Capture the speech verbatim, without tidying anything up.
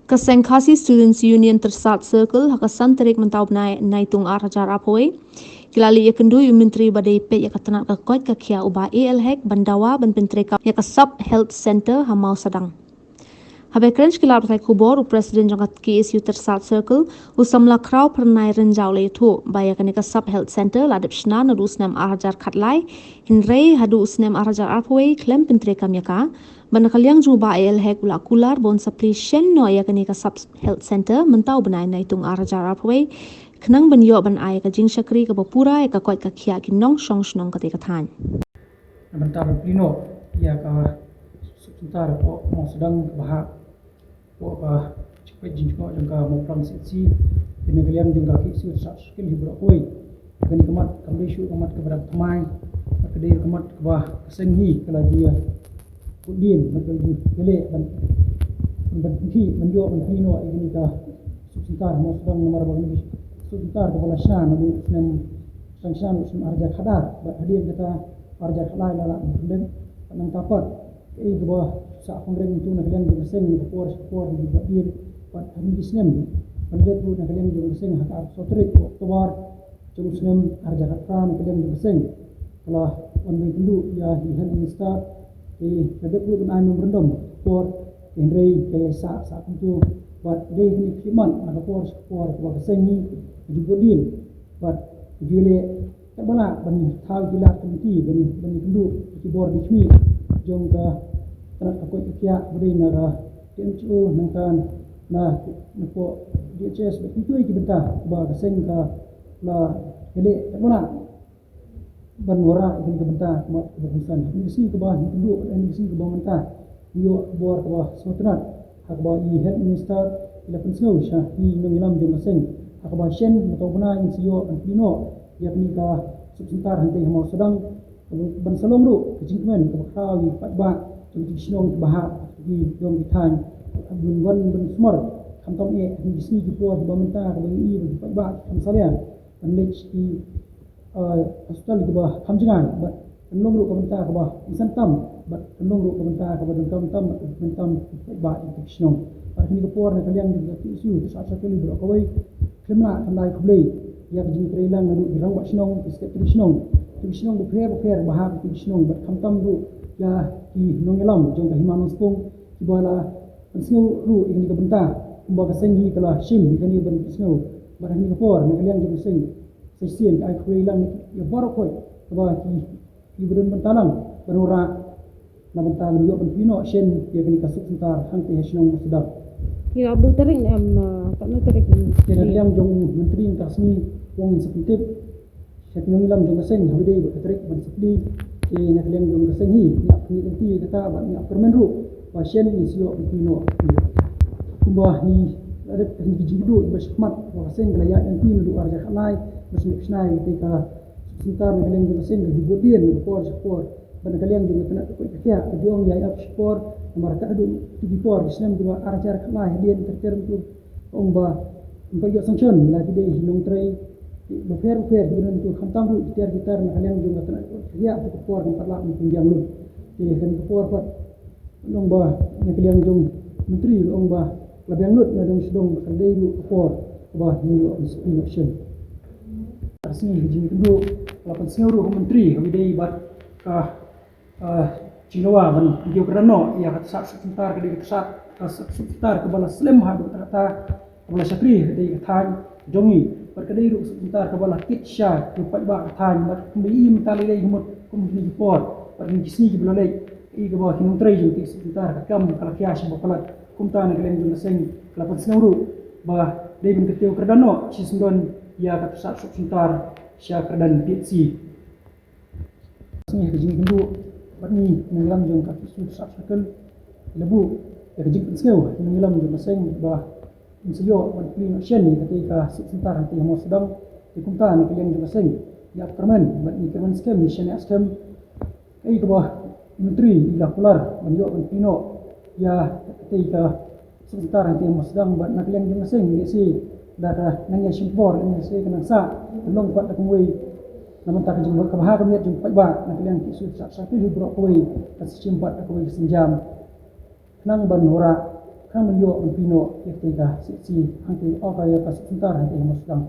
Ka Seng Khasi Students Union Tyrsad Circle ha ka san tarik mynta u bnai Naitung ar hajar arphew wei ki la leit ïakynduh ïa u Myntri ba dei peit ïa ka tnat ka koit ka khiah u Bah A L Hek ban dawa ban pyntreikam ïa ka Sub Health Centre ha Mawsadang. Haba kren sha ki lad pathai khubor, u President jong ka K S U Tyrsad Circle, u Samla Khraw Phyrnai Rynjaw, u la ïathuh ba ïa kane ka Sub Health Centre la dep shna naduh u snem ar hajar khatlai, hynrei haduh u snem ar hajar arphew wei khlem pyntreikam ïa ka. Bad na ka liang jong u Bah A L Hek, u la kular ba un sa plie shen noh ïa kane ka Sub Health Centre mynta u bnai Naitung ar hajar arphew wei, khnang ban ïoh ban ai ka jingshakri kaba pura ïa ka koit ka khiah ki nongshong shnong katei ka thaiñ. Na bynta ban plie noh ïa ka Sub Centre hapoh Mawsadang kaba hap hapoh ka jingpeit jingkoit jong ka Mawprang C H C, na ka liang jong ka K S U Tyrsad Circle hi baroh kawei. Kane ka mat kam dei shuh ka mat kaba dang thymmai, bad ka dei ka mat kaba ka seng hi ka la ju ïa bud dien, bad ka la ju ïaleh ban, ban pynkhih ban ïoh ban plie noh ïa kane ka Sub Centre Mawsadang, namar ba kane ka Sub Centre kaba la shna naduh u snem, shna naduh u snem ar hajar khatar, bad hadien kata ar hajar khatlai la lah ban pyndep. Bad nangta pat kaei kaba sah pynrem tu na ka liang jong ka seng, na ka por sha ka por, na ka por dien, bad ha kine ki snem ban dep ruh na ka liang jong ka seng, ha ka arphew saw tarik u October jong u snem ar hajar khatphra, na ka liang jong ka seng ka la wan ban ïakynduh ïa i Health Minister, te ka dep ruh ban ai memorandum ha ka por, te hynrei ka ïai sah sah kumto. Bad dei kine ki khlieh mat na ka por sha ka por kaba ka seng hi ka ju bud dien bad ka ju ïaleh katba lah ban thaw ïa ki lad committee ban, ban ïakynduh ïa ki bor ki khmih jong ka tnat ka koit ka khiah, ba dei na ka T M H O, nangta na, na poh D H S, bad kiwei ki bynta ba ka seng ka la ïaleh katba lah ban wanrah ïa kane ka bynta, kaba, kaba kongsan. Kane ka sngi kaba ngi kynduh, kane ka sngi kaba mynta ngi ïoh bor kaba sngewtynnat ha kaba i Health Minister i la pynsngew sha ki nongïalam jong ka seng ha kaba shen mynta u bnai ngin sa ïoh ban plie noh ïa kane ka Sub Centre hangtei ha Mawsadang, ban sa long ruh ka jingkmen kaba khraw ïa ki paidbah jong ki shnong kiba hap, ki jong ki thaiñ, ban wan ban sumar khamtam eh ha kine ki sngi ki por kiba mynta, kaba ngi i ba ki paidbah ki kham salia ban leit sha ki, eh, hospital kiba kham jngai, bad kan long ruh ka bynta kaba kongsan tam, bad kan long ruh ka bynta kaba donkam tam, bad kan tam ki paidbah jong ki shnong. Bad ha kane ka por na ka liang jong ka K S U Tyrsad Circle baroh kawei khlem lah khlem da ai khublei ïa ka jingïatreilang naduh ki rangbah shnong, ki secretary shnong, ki shnong bapher bapher ba hap ha ki shnong, bad khamtam ruh ïa ki nongïalam jong ka Hima Nongspung kiba la pynsngew ruh ïa kane ka bynta kumba ka seng hi ka la shim ïa kane ban pynsngew. Bad ha kane ka por na ka liang jong ka seng sa shisien ka ai khublei lang ïa baroh khoit kaba ki, kiba don bynta lang ban wanrah na bynta ban ïoh ban plie noh shen ïa kane ka Sub Centre hangtei ha shnong Mawsadang. Ïa, bud tarik em, eh, katno tarik em? Te na ka liang jong u Myntri mynta ka sngi u ong ngin sa pyntip sha ki nongïalam jong ka seng haba dei bad ka tarik ban sa plie. Te na ka liang jong ka seng hi ngi ap, ngi ap lynti ïa kata bad ngi ap kyrmen ruh ba shen ngin sa ïoh ban plie noh. Kumba ngi la dep, ngi ki jingduh ba shakhmat ba ka seng ka la ïaid lynti naduh ar hajar khatlai ba sngewsynei ïa kata ka Sub Centre. Na ka liang jong ka seng ka ju bud dien na ka por sha ka por, bad na ka liang jong ka tnat ka koit ka khiah ka ju ong ïa ap shipor, namar ka haduh kito ki por ki snem kiba ar hajar khatlai hadien ter ter mynta ka ong ba ym pat ïoh sanction la ki dei ki nongtrei bapher bapher kiba don, khamtam ruh ki tiar ki tar na ka liang jong ka tnat ka koit ka khiah, kata ka por kam pat lah ban pynbiang lut. Te kane ka por pat la ong ba na ka liang jong u Myntri la ong ba la biang lut na dong sha dong, ba ka dei ruh ka por kaba ngi ïoh ban sa plie noh shen. Ka sngi ka jingïakynduh la pynsngew ruh u Myntri kaba dei bad ka, ah, jingdawa ban kiew kyrdan noh ïa ka Tyrsad Sub Centre, ka dei ka Tyrsad, ka Sub Centre kaba la slem ha kata, kaba la shakri ha katei ka thaiñ jong ngi. Bad ka dei ruh ka Sub Centre kaba la kit sha ki paidbah ka thaiñ, bad kumba i mynta lei lei ka mut kum kine ki por bad kine ki sngi kiba la leit, i kaba ki nongtrei jong katei ka Sub Centre ka kam ka la khia sha ba palat. Kumta na ka liang jong ka seng ka la pynsngew ruh ba dei ban kiew kyrdan noh shisyndon ïa ka Tyrsad Sub Centre sha kyrdan P H C. Sngi ka jingkynduh bad ngi nongïalam jong ka K S U Tyrsad Circle la buh ïa ka jingpynsngew nongïalam jong ka seng ba ngin sa ïoh ban plie noh shen ïa katei ka Sub Centre hangtei ha Mawsadang. Te kumta na ka liang jong ka seng ngi ap kyrmen bad ngi kyrmen skhem, ngi shaniah skhem kaei kaba u Myntri u la kular ban ïoh ban plie noh ïa katei ka Sub Centre hangtei ha Mawsadang. Bad na ka liang jong ka seng lehse da ka nang ïashim por, lehse ka nang sah, kan long pat da kawei na bynta ka jingmut kaba ha ka miat jong u paidbah. Na ka liang K S U Tyrsad Circle hi baroh kawei kan sa shim pat da kawei ka sienjam khnang ban wanrah Khnang ban ïoh ban pynïoh ïa ka sisi hangtei, o ka ïa ka sisi tar hangtei mo sdang.